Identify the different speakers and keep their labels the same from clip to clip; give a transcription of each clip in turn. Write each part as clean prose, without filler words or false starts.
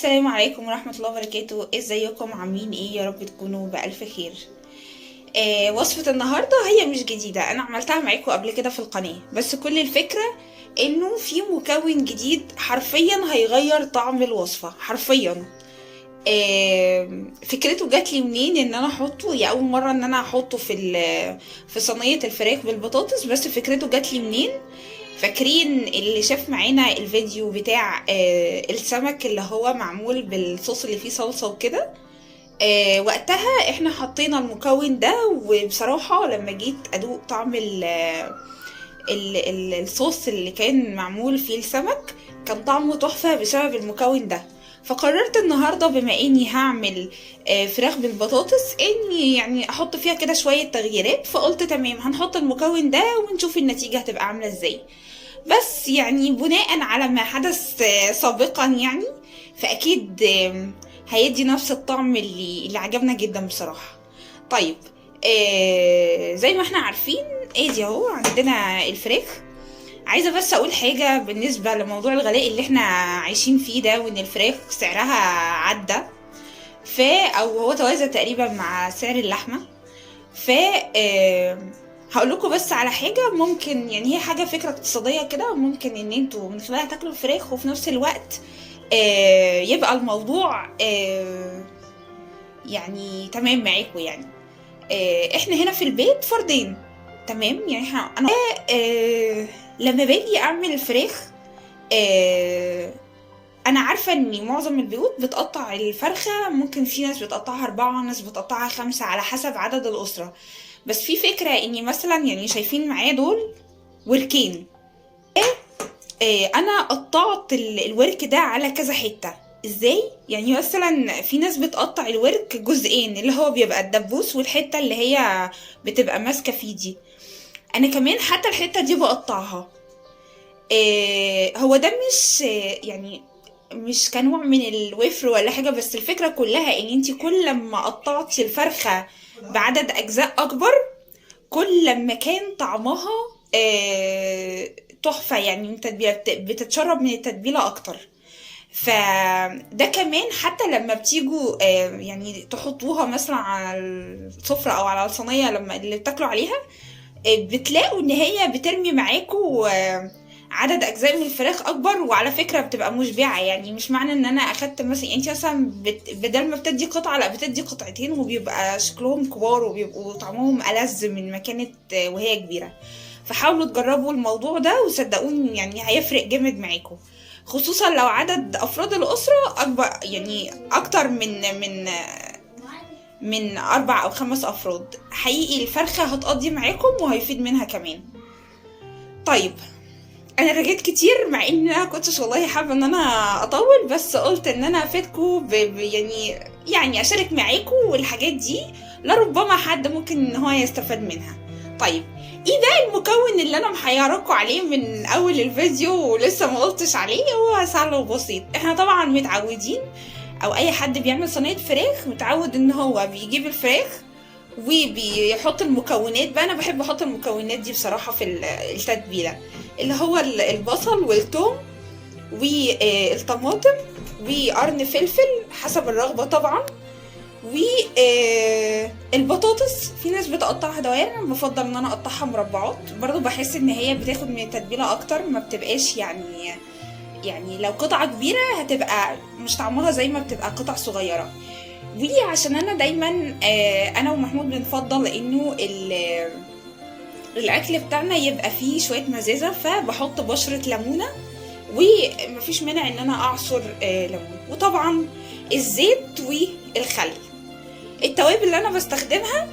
Speaker 1: السلام عليكم ورحمة الله وبركاته. ازيكم؟ عاملين ايه؟ يا رب تكونوا بألف خير. وصفة النهاردة هي مش جديدة، انا عملتها معاكم قبل كده في القناة، بس كل الفكرة انه في مكون جديد حرفيا هيغير طعم الوصفة حرفيا. فكرته جات لي منين ان انا احطه؟ هي اول مرة ان انا احطه في صينية الفراخ بالبطاطس، بس فكرته جات لي منين؟ فاكرين اللي شاف معانا الفيديو بتاع السمك اللي هو معمول بالصوص اللي فيه صلصة وكده؟ وقتها احنا حطينا المكون ده، وبصراحة لما جيت ادوق طعم الصوص اللي كان معمول فيه السمك كان طعمه تحفة بسبب المكون ده. فقررت النهاردة بما اني هعمل فراخ بالبطاطس اني احط فيها كده شوية تغييرات، فقلت تمام هنحط المكون ده ونشوف النتيجة هتبقى عاملة ازاي. بس بناء على ما حدث سابقا فأكيد هيدي نفس الطعم اللي عجبنا جدا بصراحة. زي ما احنا عارفين ادي اهو عندنا الفراخ. عايزة بس اقول حاجة بالنسبة لموضوع الغلاء اللي احنا عايشين فيه ده، وان الفراخ سعرها عدى او هو توازى تقريبا مع سعر اللحمة. هقول لكم بس على حاجة ممكن، هي حاجة فكرة اقتصادية كده، ممكن ان انتوا من خلالها تاكلوا الفراخ وفي نفس الوقت يبقى الموضوع تمام معاكم. احنا هنا في البيت فردين، تمام؟ انا لما باجي اعمل الفراخ، انا عارفة ان معظم البيوت بتقطع الفرخة، ممكن في ناس بتقطعها 4، ناس بتقطعها 5 على حسب عدد الأسرة. بس في فكرة اني مثلا شايفين معايا دول وركين، انا قطعت الورك ده على كذا حتة. ازاي؟ مثلا في ناس بتقطع الورك جزئين، اللي هو بيبقى الدبوس والحتة اللي هي بتبقى ماسكة فيه دي. انا كمان حتى الحتة دي بقطعها. هو ده مش كنوع من الوفر ولا حاجة، بس الفكرة كلها ان انتي كل ما قطعتي الفرخة بعدد اجزاء اكبر كل ما كان طعمها تحفة، التتبيلة بتتشرب من التتبيلة اكتر. فده كمان حتى لما بتيجوا تحطوها مثلا على السفرة او على الصينية لما اللي بتاكلوا عليها، بتلاقوا ان هي بترمي معاكوا، عدد اجزاء من الفراخ اكبر. وعلى فكرة بتبقى مشبعة، مش معنى ان انا اخدت مثلا، انت مثلا بدل ما بتدي قطعة لا بتدي قطعتين، وبيبقى شكلهم كبار وبيبقوا طعمهم ألذ من ما كانت وهي كبيرة. فحاولوا تجربوا الموضوع ده وصدقوني هيفرق جامد معاكم، خصوصا لو عدد افراد الاسرة اكبر، اكتر من 4 او 5 افراد. حقيقي الفرخة هتقضي معاكم وهيفيد منها كمان. انا رجعت كتير مع ان انا كنتش والله حابه ان انا اطول، بس قلت ان انا افيدكم اشارك معاكم والحاجات دي، لربما حد ممكن ان هو يستفاد منها. ايه بقى المكون اللي انا محيراكم عليه من اول الفيديو ولسه ما قلتش عليه؟ هو سهل وبسيط. احنا طبعا متعودين، او اي حد بيعمل صينيه فراخ متعود ان هو بيجيب الفراخ وبيحط المكونات. بقى انا بحب احط المكونات دي بصراحه في التتبيله، اللي هو البصل والثوم والطماطم وقرن فلفل حسب الرغبه طبعا، والبطاطس. في ناس بتقطعها دوائر، انا بفضل ان انا اقطعها مربعات، برضو بحس ان هي بتاخد من التتبيله اكتر، ما بتبقاش يعني لو قطعه كبيره هتبقى مش طعمها زي ما بتبقى قطع صغيره. وعشان انا دايما، انا ومحمود بنفضل انه الاكل بتاعنا يبقى فيه شويه مزازه، فبحط بشره ليمونه، ومفيش مانع ان انا اعصر ليمون، وطبعا الزيت والخل. التوابل اللي انا بستخدمها،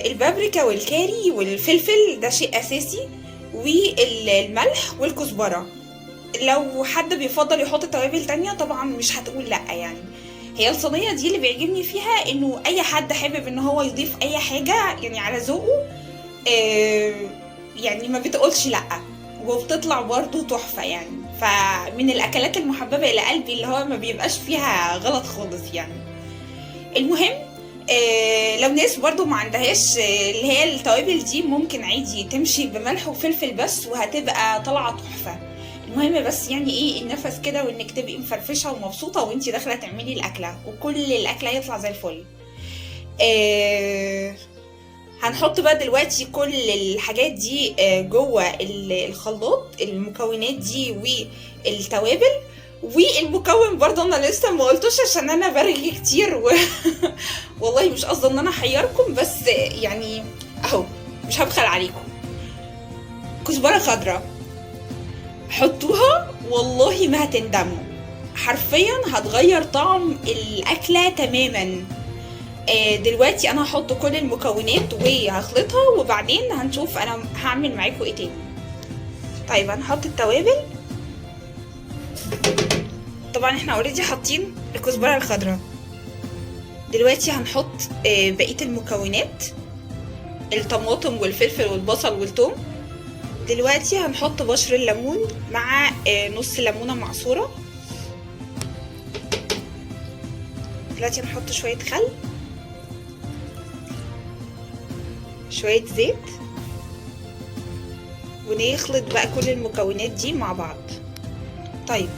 Speaker 1: البابريكا والكاري والفلفل، ده شيء اساسي، والملح والكزبره. لو حد بيفضل يحط توابل تانية طبعا مش هتقول لا. هي الصينية دي اللي بيعجبني فيها انه اي حد حابب ان هو يضيف اي حاجة على ذوقه، ما بتقولش لا، وبتطلع برضو تحفة. فمن الاكلات المحببة الى قلبي اللي هو ما بيبقاش فيها غلط خالص. المهم، لو ناس برضو ما عندهاش، اللي هي التوابل دي، ممكن عادي تمشي بملح وفلفل بس وهتبقى طالعة تحفة. المهم بس يعني ايه النفس كده، وانك تبقي مفرفشه ومبسوطة وانتي داخله تعملي الاكلة، وكل الاكلة يطلع زي الفل. هنحط بقى دلوقتي كل الحاجات دي جوه الخلاط، المكونات دي والتوابل. والمكون برضه انا لسه ما قلتوش عشان انا برغي كتير والله مش قصدي ان انا احيركم، بس يعني اهو مش هبخل عليكم. كزبره خضراء حطوها والله ما هتندموا، حرفيا هتغير طعم الاكلة تماما. دلوقتي انا هحط كل المكونات وهخلطها، وبعدين هنشوف انا هعمل معاكم ايه تاني. طيب هنحط التوابل. طبعا احنا اوريدي حاطين الكزبره الخضراء. دلوقتي هنحط بقية المكونات، الطماطم والفلفل والبصل والثوم. دلوقتي هنحط بشر الليمون مع نص ليمونه معصوره. دلوقتي هنحط شوية خل، شوية زيت، ونخلط بقى كل المكونات دي مع بعض. طيب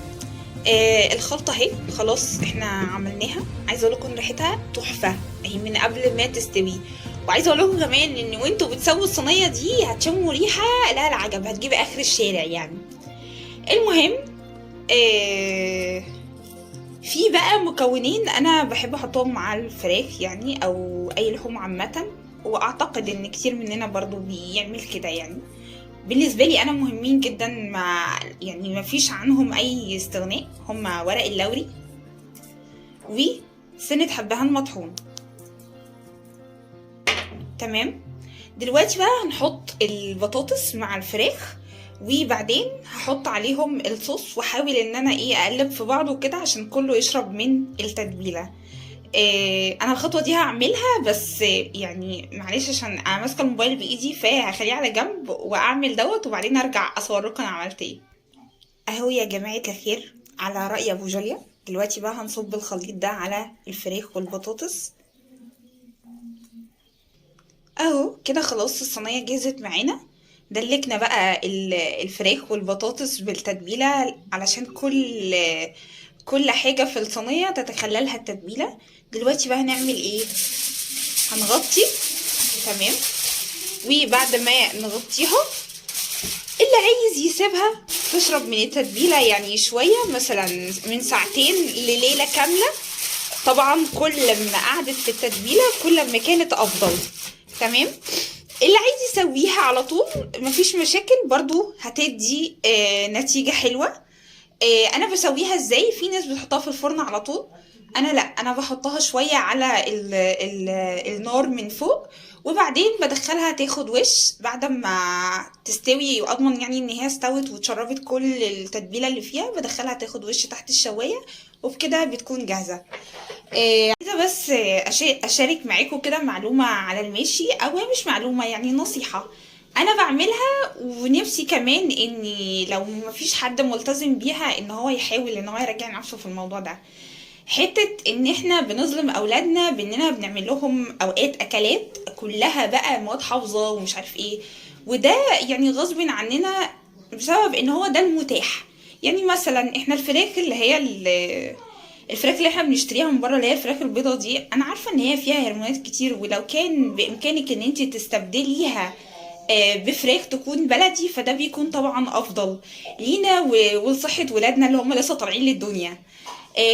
Speaker 1: الخلطة اهي خلاص احنا عملناها. عايزه اقول لكم ريحتها تحفة اهي من قبل ما تستوي، وعايزه اقول لكم كمان ان وانتوا بتسووا الصينية دي هتشموا ريحه لا العجب، هتجيب اخر الشارع يعني. المهم في بقى مكونين انا بحب احطهم مع الفراخ يعني، او اي لحوم عامة، واعتقد ان كتير مننا برضو بيعمل كده يعني. بالنسبة لي انا مهمين جدا، ما يعني ما فيش عنهم اي استغناء، هما ورق اللوري وسنة حبهان مطحون. تمام. دلوقتي بقى هنحط البطاطس مع الفراخ، وبعدين هحط عليهم الصوص، واحاول ان انا ايه اقلب في بعضه كده عشان كله يشرب من التتبيله. انا الخطوة دي هعملها، بس يعني معلش عشان انا ماسكه الموبايل بايدي، فهخليه على جنب واعمل دوت وبعدين ارجع اصور لكم انا عملت ايه. اهو يا جماعة الخير، على راي ابو جوليا. دلوقتي بقى هنصب الخليط ده على الفراخ والبطاطس. اهو كده خلاص الصينية جهزت معانا. دلكنا بقى الفراخ والبطاطس بالتتبيله علشان كل حاجة في الصينية تتخللها التتبيله. دلوقتي بقى هنعمل ايه؟ هنغطي. تمام. وبعد ما نغطيها، اللي عايز يسيبها تشرب من التتبيله يعني شوية، مثلا من ساعتين لليلة كاملة. طبعا كل ما قعدت في التتبيله كل ما كانت افضل. تمام. اللي عايز يسويها على طول مفيش مشاكل، برضو هتدي نتيجة حلوة. انا بسويها ازاي؟ في ناس بتحطها في الفرن على طول، انا لا، انا بحطها شوية على ال ال النار من فوق، وبعدين بدخلها تاخد وش بعد ما تستوي، واضمن يعني ان هي استوت وتشربت كل التتبيله اللي فيها، بدخلها تاخد وش تحت الشوايه، وبكده بتكون جاهزة. عايزه بس اشارك معاكم كده معلومة على الماشي، او هي مش معلومة يعني نصيحة انا بعملها، ونفسي كمان اني لو مفيش حد ملتزم بيها ان هو يحاول ان هو يراجع نفسه في الموضوع ده. حتة ان احنا بنظلم اولادنا باننا بنعمل لهم اوقات اكلات كلها بقى مواد حافظه ومش عارف ايه، وده يعني غصب عننا بسبب ان هو ده المتاح. يعني مثلا احنا الفراخ اللي هي الفراخ اللي احنا بنشتريها من بره، اللي هي الفراخ البيضة دي، انا عارفه ان هي فيها هرمونات كتير، ولو كان بامكانك ان انت تستبدليها بفراخ تكون بلدي، فده بيكون طبعا افضل لينا ولصحه ولادنا اللي هم لسه طالعين للدنيا.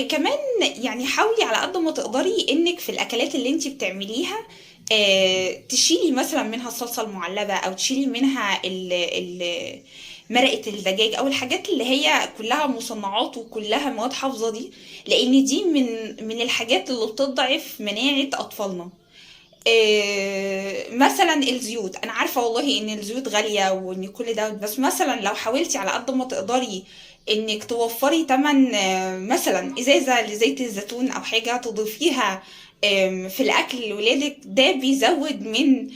Speaker 1: كمان يعني حاولي على قد ما تقدري انك في الاكلات اللي انت بتعمليها تشيلي مثلا منها الصلصه المعلبه، او تشيلي منها مرقه الدجاج، او الحاجات اللي هي كلها مصنعات وكلها مواد حافظه دي، لان دي من الحاجات اللي بتضعف مناعة اطفالنا. مثلا الزيوت، انا عارفه والله ان الزيوت غالية وان كل ده، بس مثلا لو حاولتي على قد ما تقدري انك توفري تمن مثلا ازازة لزيت الزيتون او حاجة تضيفيها في الاكل لولادك، ده بيزود من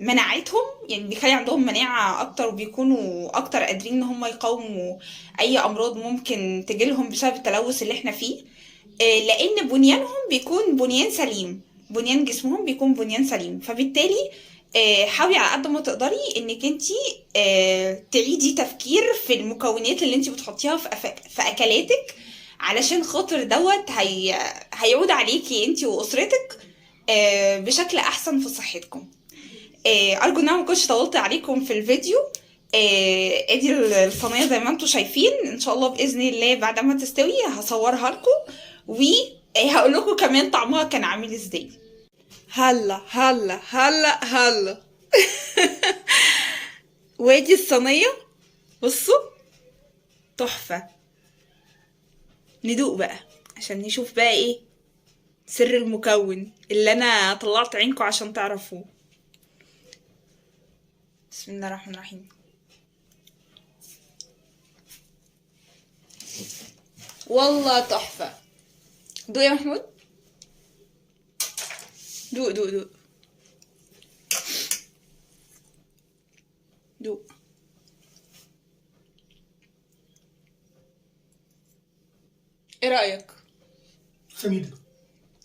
Speaker 1: مناعتهم، يعني بيخلي عندهم مناعة اكتر، وبيكونوا اكتر قادرين ان هم يقاوموا اي امراض ممكن تجيلهم بسبب التلوث اللي احنا فيه. لان بنيانهم بيكون بنيان سليم، بنيان جسمهم بيكون بنيان سليم، فبالتالي حاولي على قد ما تقدري انك انتي تعيدي تفكير في المكونات اللي انتي بتحطيها في اكلاتك، علشان خاطر دوت هيعود عليكي انتي واسرتك بشكل احسن في صحتكم. ارجو ان انا ما كنتش طولت عليكم في الفيديو. ادي الصينية زي ما انتم شايفين، ان شاء الله باذن الله بعد ما تستوي هصورها لكم وهقول لكم كمان طعمها كان عامل ازاي. هلا هلا هلا هلا. وادي الصينية، بصوا تحفة. ندوق بقى عشان نشوف بقى ايه سر المكون اللي انا طلعت عينكم عشان تعرفوه. بسم الله الرحمن الرحيم. والله تحفة. دوق يا محمود، دوق دوق دوق دوق. ايه رأيك؟
Speaker 2: سميدة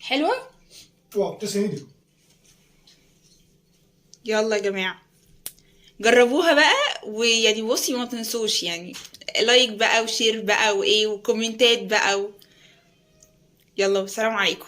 Speaker 1: حلوة؟
Speaker 2: واو، تسلم.
Speaker 1: يلا يا جماعة جربوها بقى، ويعني بصي ما تنسوش يعني like بقى و share بقى وايه وكومنتات بقى يلا والسلام عليكم.